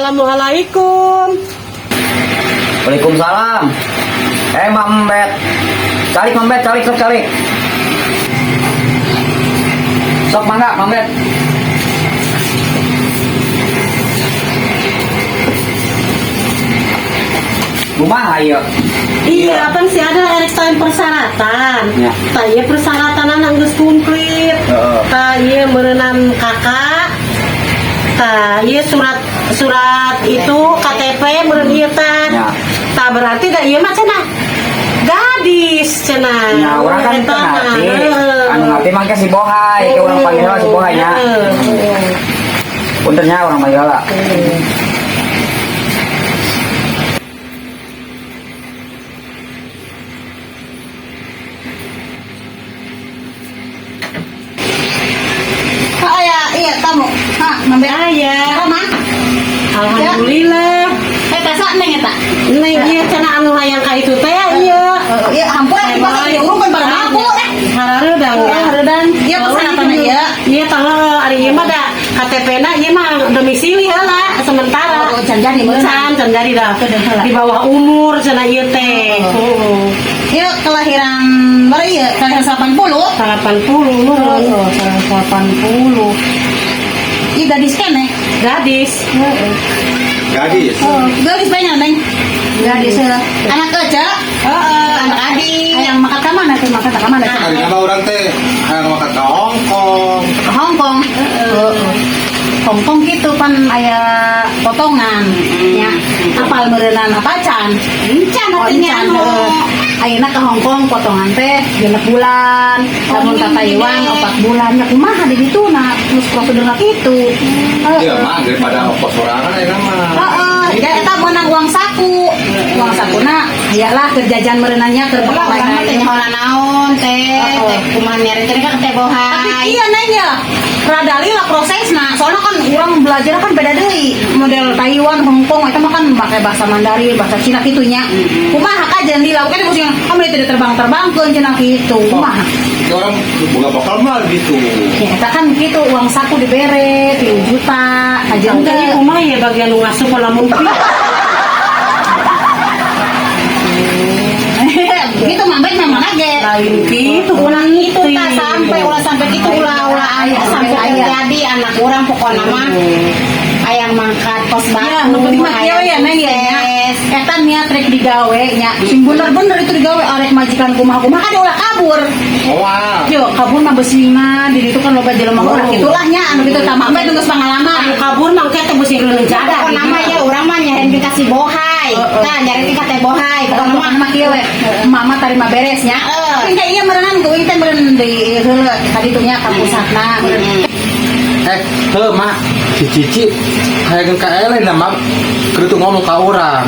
Assalamualaikum. Waalaikumsalam. Eh, Mambet. Calik, Mambet, calik, sok calik. Sok mangga, Mambet. Kumaha ieu? Iya, kan si ada erek lain persyaratan. Ya. Tah ieu persyaratan anak geus komplit. Heeh. Tah ieu meureunan KK. Tah ieu surat surat itu KTP meureun ieu tah. Ya. Tah berarti da ieu mah cenah gadis cenah. Ya, urang kan Eta teu mah. ngerti. Heeh. Anu ngerti mah ke si Bohai, ke urang panggil heula si Bohai nya. Heeh. Punten nya urang panggil heula. Oh ya, iya tamu. Hah, mambe Aya. Koma. Alhamdulillah. Eta sa neng eta. Neng ieu cenah anu hayang ka itu teh ieu. Iya, hampura di pasar diurung kan pada mampu. Harareudang ya. Hareudang. Iya persyaratan ieu. Iya tanggal ari ieu mah da KTP-na ieu mah domisili heula sementara. Oh, can jadi meureun. Can can jadi dah. Di bawah umur cenah ieu teh. Heeh. Ieu kelahiran berapa ieu? Kelahiran 80. 80 meureun. Oh, 80. Ieu gadis keneh. Gadis. Gadis. Oh, gadis banyak neng. Gadis heula. Anak kecil. Heeh, anak adik. Yang makan ka mana teh? Makan ka mana? Hari nama urang teh hayang makan ke Hong Kong. Ke Hong Kong. Heeh. Hong Kong gitu pan aya potongan nya. Apal meureunan apa can? Encan Oh, atuh nya encan, anu. heeh. Ayeuna ke Hong Kong potongan teh 6 bulan, lamun ka Taiwan 4 bulan. Ya kumaha di ditu na terus prosedurna kitu. Iya mah daripada ongkos sorangan ya mah. Heeh, ya eta meunang uang saku. Uang sakuna aya lah keur jajan meureunannya keur Ulah urang mah teh nyaho naon teh, teh kumaha nyari teh kan teh Tapi Bohai. iya nanya, rada lila prosesna. Soalnya kan orang belajar kan beda deui. Model Taiwan, Hong Kong itu mah kan pakai bahasa Mandarin, bahasa Cina gitu nya. Kumaha kajian lila, kan pusing, kamu tidak terbang-terbangkeun cenah gitu. Kumaha? Itu orang boga bakal mah gitu. Ya eta kan gitu uang saku dibere 3 juta, kajian Kayaknya teh. kumaha ya bagian nu ngasup lamun Gitu mah baik mah mana ge. lain gitu. Ulah gitu tah sampai ulah sampai gitu ulah ulah aya sampai terjadi anak urang pokokna mah hayang mangkat kos batu. Ya, nu penting mah kieu ya neng ya nya. Eta niat rek digawe nya. Sing bener-bener itu digawe arek majikan kumaha-kumaha kan ulah kabur. Moal. Yo, kabur mah besina di ditu kan loba jelema urang kitulah nya anu kitu tah mah geus pengalaman. Anu kabur mah engke teh beusi jada. Pokokna mah ya urang mah nyariin ka si Bohai. Tah nyariin ka teh Bohai. Pokona Pokokna mah mah kieu we. Mama tarima beres nya. Heeh. Tapi iya meureunan ku teh meureun di heula tadi tuh nya ka pusatna meureun. Eh, heuh mah si Cici hayang ka Ellen mah kudu tuh ngomong ka urang.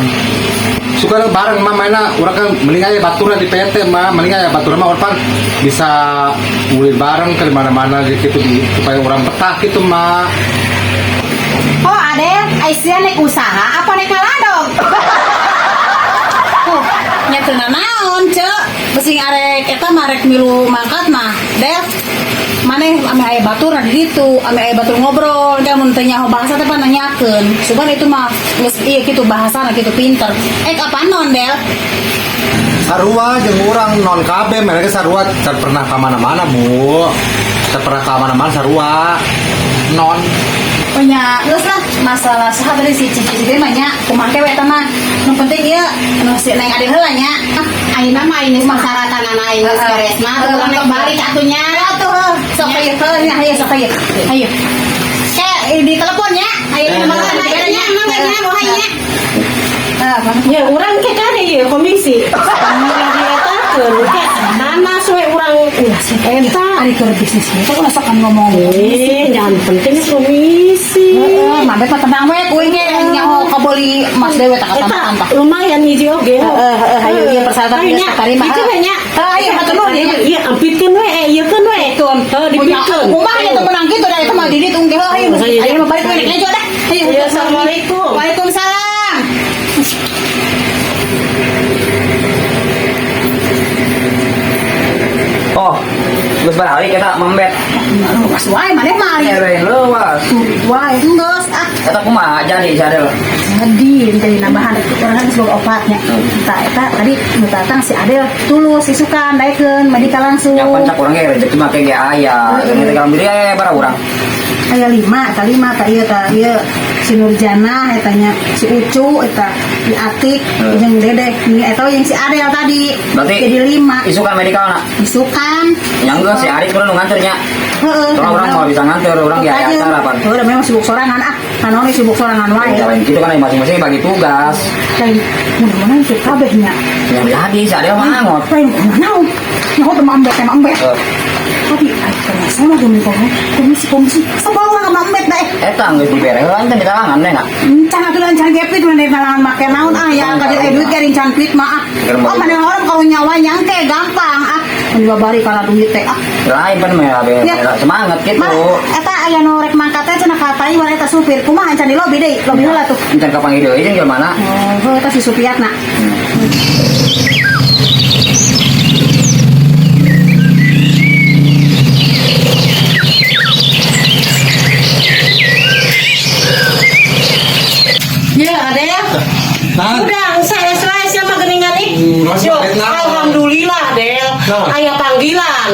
Suka bareng mah mainna urang kan mending aya baturan di PT mah, mending aya baturan mah urang pan bisa ulin bareng ke mana-mana gitu di, supaya orang betah gitu mah. Oh, Adel, Aisyah naik usaha apa naik ngaladog? Oh, nya teu naon, Ceu. Beusi arek eta mah rek milu mangkat mah. Del, maneh ame aya batur di ditu, ame aya batur ngobrol, da mun teu nyaho bahasa teh pan nanyakeun. Sugan itu mah geus ieu kitu bahasana kitu pinter. Eh kapan non, Del? Sarua jeung urang non KB mereka sarua can pernah ka mana-mana, Bu. Can pernah ka mana-mana sarua. Non Punya geus lah masalah saha tadi si Cici teh mah nya kumaha we eta mah. Nu penting ieu nu si Neng Adel heula nya. Ah, ayeuna mah ini persyaratan aing geus beres mah urang naik balik atuh nya. Atuh heuh, sok ieu heuh nya hayu sok ieu. Hayu. Kayak di telepon ya. Ayo Ayo mangga nya nya mangga nya Bohai nya. Ah, mana? Ya urang ke kan ieu komisi. Ulah dietakeun ke nanas we urang Ulah sih, eta. ari keur bisnis teh ulah sok kan ngomong. Eh, jangan penting komisi. Heeh, mah mah tenang we kuing ge nyaho kabeli Mas Dewe tak Eta tambah. lumayan hiji oge. Heeh, heeh, hayu ieu persyaratan Hayu geus nya. katarima. Itu we nya. Heuh, hayu hatur nuhun Iya, ya. iya, ampitkeun we, ieu keun we. Heuh, dipikeun. Kumaha nya teu meunang kitu da eta mah di ditu ge heuh hayu. Hayu. Hayu mah balik we rek nejo dah. Hayu. Iya, Assalamualaikum. Waalaikumsalam. Oh, geus balik eta Mambet. Luas wae maneh mah ari. Eh, leuwas. Wae geus Ah, Eta kumaha jadi si Adel? jadi jadi nambahan urang kan geus boga opatnya. Tah, eta tadi nu datang si Adel tulus isukan daekeun medikal langsung. Ya pancak urang ge rezeki mah ge aya. Ini teh alhamdulillah ya bara urang. Aya lima, eta lima, ta ieu, ta ieu si Nurjana eta nya, si Ucu eta, si Atik jeung Dedek. Ini eta yang si Adel tadi. Berarti jadi lima. Isukan medikal na. Isukan. Yang geus si Arik kurang nu nganter nya. Heeh. Soalnya urang mau bisa nganter, urang ge aya acara pan. Heuh, memang sibuk sorangan ah. Kanaon sibuk sorangan wae. Lain gitu kan masing-masing bagi tugas. Lain mudah-mudahan itu kabeh nya. Yang jadi si Adel mah angot. Lain kumaha? Nyaho teh mambet teh mambet. Tapi ay, saya mah gini kok. Komisi komisi. Sebel urang ka mambet da eh. Eta geus dibere heula teh ditalangan teh na. Encan atuh encan gepit mun ditalangan make naon ah ya ka dieu duit garing can duit mah ah. Oh mana orang kalau nyawa nyangke gampang ah. Mun babari kana duit teh ah. Lain pan mah be semangat gitu. Mah eta aya nu rek mangkat teh cenah ka Taiwan eta supir kumaha encan di lobi deui, lobi heula tuh. Encan kapanggih deui jeung mana? Oh, eta si Supiatna. Ya, Adel. Nah. Udah, saya selesai sama geningan ih. Masih Yo, balik nah. alhamdulillah, Del. Nah. Aya panggilan.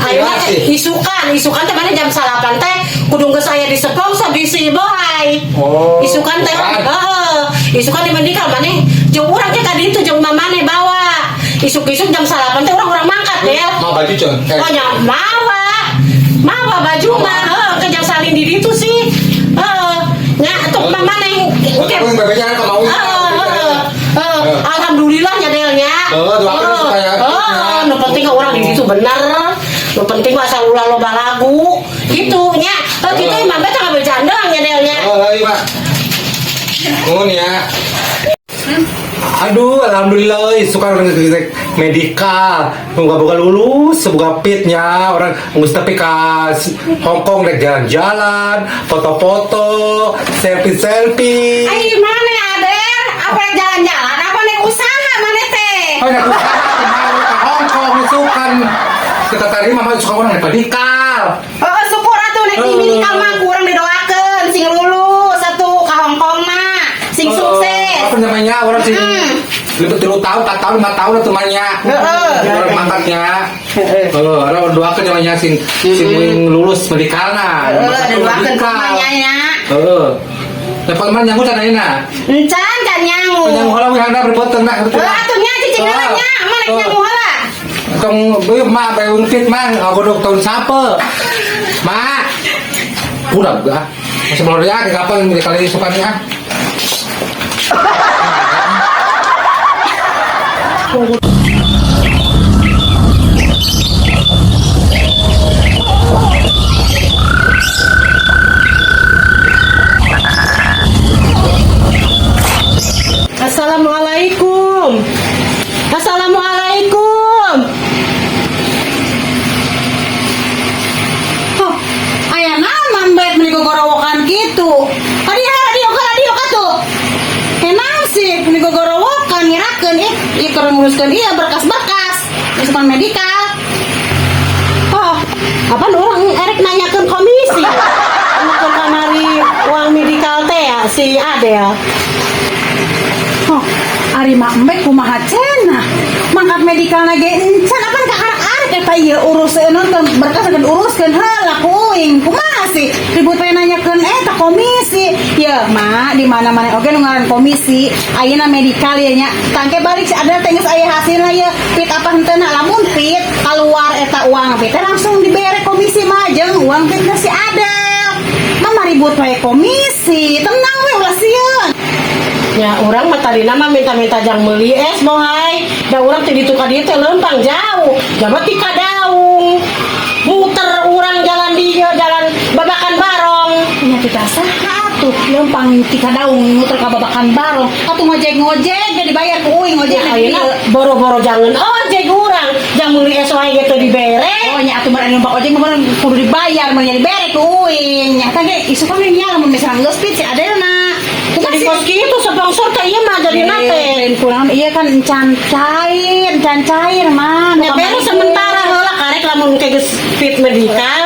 Ayo Iya, sih. isukan, isukan teh mana jam salapan teh kudu geus aya di sponsor di si Bohai. Oh, Isukan teh, bukan. heeh. Isukan di mendikal maneh jeung urang teh ka ditu jeung mamane bawa. Isuk-isuk jam salapan teh urang-urang mangkat, Del. Mau baju con. Eh, Oh, nya mawa. Mawa baju mah, heeh, ke jam salin di ditu sih. Heeh. Nya atuh mamane Oh, tapi yang bebeknya kan mau. Heeh, heeh, heeh. Alhamdulillah nya Delnya. Heeh, doakan supaya- Heeh, nu penting orang di situ bener. Nu penting mah asal ulah loba lagu gitu nya. Heuh kitu Heeh. mah beta ngambil candang nya Delnya. Oh, iya, Pak. Nuhun ya. Aduh, alhamdulillah euy, suka orang medikal. Moga-moga lulus, semoga fitnya orang geus tepi ka Hong Kong rek jalan-jalan, foto-foto, selfie-selfie. Ai mana Adel? Apa rek jalan-jalan? Apa nek usaha mana teh? Oh, ya, aku kemarin ke Hong Kong isukan. Kita tadi mama suka orang rek medikal. Oh, syukur atuh nek di medikal mah kurang didoakeun sing lulus atuh ka Hong Kong mah sing sukses. Apa namanya orang sih lebih 3 tahun, 4 tahun, 5 tahun lah temannya. Heeh. Orang mangkatnya. Oh, orang doakan namanya sing sing lulus medikal nah. Heeh, didoakeun kumanya nya. Heeh. Dapat mana nyangkut sana ina. Encan kan nyangu. Nyangkut heula wih anda berpotong nak. Heeh, atuh nya cicing heula nya, mana nyangu heula. Tong beuh mak bae ungkit mah aku dok tahun sape. Mak. Kurang ah. Masih belum ya kapan kali sukan ah. Assalamualaikum. Assalamualaikum. Huh, aya naon mambet meuni gogorowokan kitu. Tadi radio ka radio ka tuh. Naon sih meuni gogorowokan ngirakeun ih, ieu keur nguruskeun ieu berkas-berkas. Isukan medikal. Oh, apaan orang erek nanyakeun komisi? Anu kamari uang medikal teh ya si Adel. Oh, ari mak embek kumaha cenah. Mangkat medikal ge encan apan kakarak-arik eta ieu urus nonton berkas akan uruskeun heula ku uing. Kumaha sih ribut we nanyakeun eta komisi. Ye, mak di mana-mana oge nu ngaran komisi. Ayeuna medikal ye nya. Tangke balik si Adel teh geus aya hasilna ye. Fit apa henteu na lamun fit keluar eta uang fit teh langsung dibere komisi mah jeung uang fit si Adel. Mama ribut we komisi. Tenang we ulah sieun. Ya orang mah tadina mah minta-minta jang meuli es bohai. Da urang teh ditu ka dieu teh leumpang jauh. Jabat ti Kadaung. Muter urang jalan dieu jalan Babakan Barong. Nya kita saha atuh leumpang ti Kadaung muter ka Babakan Barong. Atuh ngojek-ngojek ge dibayar ku uing ngojek Ya na di ayeuna dieu. boro-boro jangan ojek urang, jang meuli es wae ge teu dibere. Oh nya atuh meureun numpak ojek mah meureun kudu dibayar mun nya dibere ku uing. Nya teh ge isukan we nya lamun misalnya geus fit si Adelna. Kumaha Jadi sih? kos kitu sponsor teh ieu mah jadi teh. Lain kurang iya kan encan cair mah. Ya beres sementara heula karek lamun ke geus fit medikal.